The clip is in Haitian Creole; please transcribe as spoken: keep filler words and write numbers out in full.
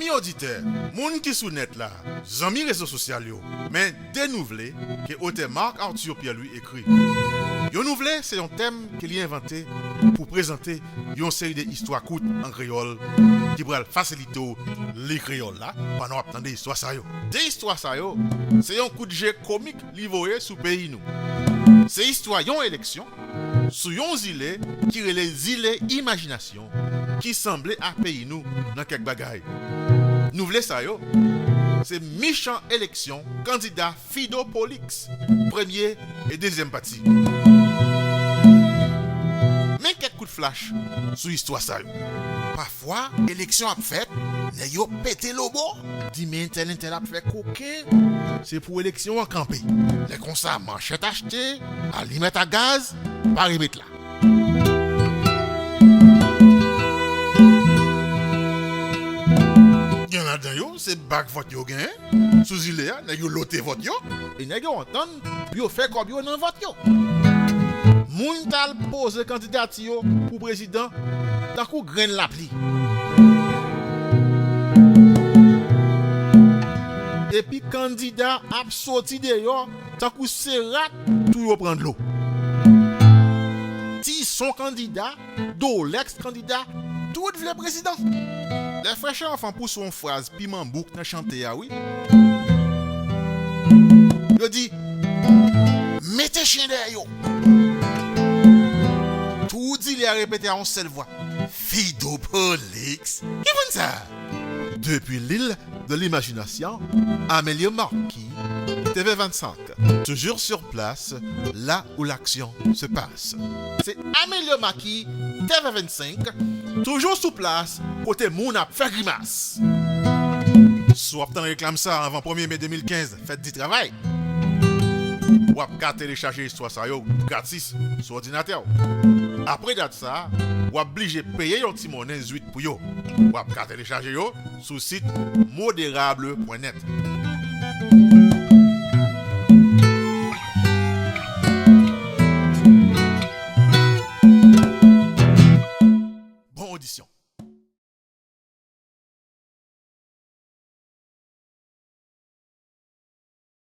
Zanmi oditè, moun ki sou nèt la, zanmi rezo sosyal yo, men de nouvle ke otè Marc Arthur Pierre-Louis ekri. Yon nouvle se yon tèm ke li envante pou prezante yon seri de istwa kout an kreyòl ki pral fasilite w li kreyòl la pandan w ap tande istwa sa yo. De istwa sa yo, se yon kout je komik li voye sou peyi nou. Se istwa yon eleksyon sou yon zile ki rele Zile Imajinasyon, ki sanble a peyi nou nan kèk bagay. Nouvle sa yo, se michan eleksyon kandida Fido Polix, premye e dezyèm pati. Men kèk kout flach sou istwa sa yo. Pafwa, eleksyon ap fèt, nèg yo pete lobo, di men entèl entèl ap fè koken, se pou eleksyon an kanpe. Lè konsa, manchèt achte, alimèt a gaz, pa remèt la. Gen ladan yo, se bak vòt yo genyen. Sou zile a, nèg yo lote vòt yo, e nèg yo antann pou yo fè kòb yo nan vòt yo. Moun t al poze kandidati yo pou prezidan tankou grenn lapli. Epi kandida ap soti deyò tankou se rat tou yo pran dlo. Tison kandida, Dolex kandida, tout vle prezidan. Lè frè Chanfan pouse yon fraz piman bouk nan chante a, wi. Yo di, mete chen dèyè yo. Tout zile a repete a yon sèl vwa, Fido Polix. Ki moun sa? Depuis l'île de l'imagination, Amélie Marquis, T V vingt-cinq. Toujours sur place, là où l'action se passe. Se Amélie Marquis, T V vingt-cinq, toujou sou plas kote moun ap fè grimas. Si w ap tann reklam sa anvan premye me de mil kenz, fèt di travay, w ap ka telechaje istwa sa yo gratis sou òdinatè w. Apre dat sa, w ap blije peye yon ti monnen zwit pou yo. W ap ka telechaje yo sou sit moderable pwen nèt.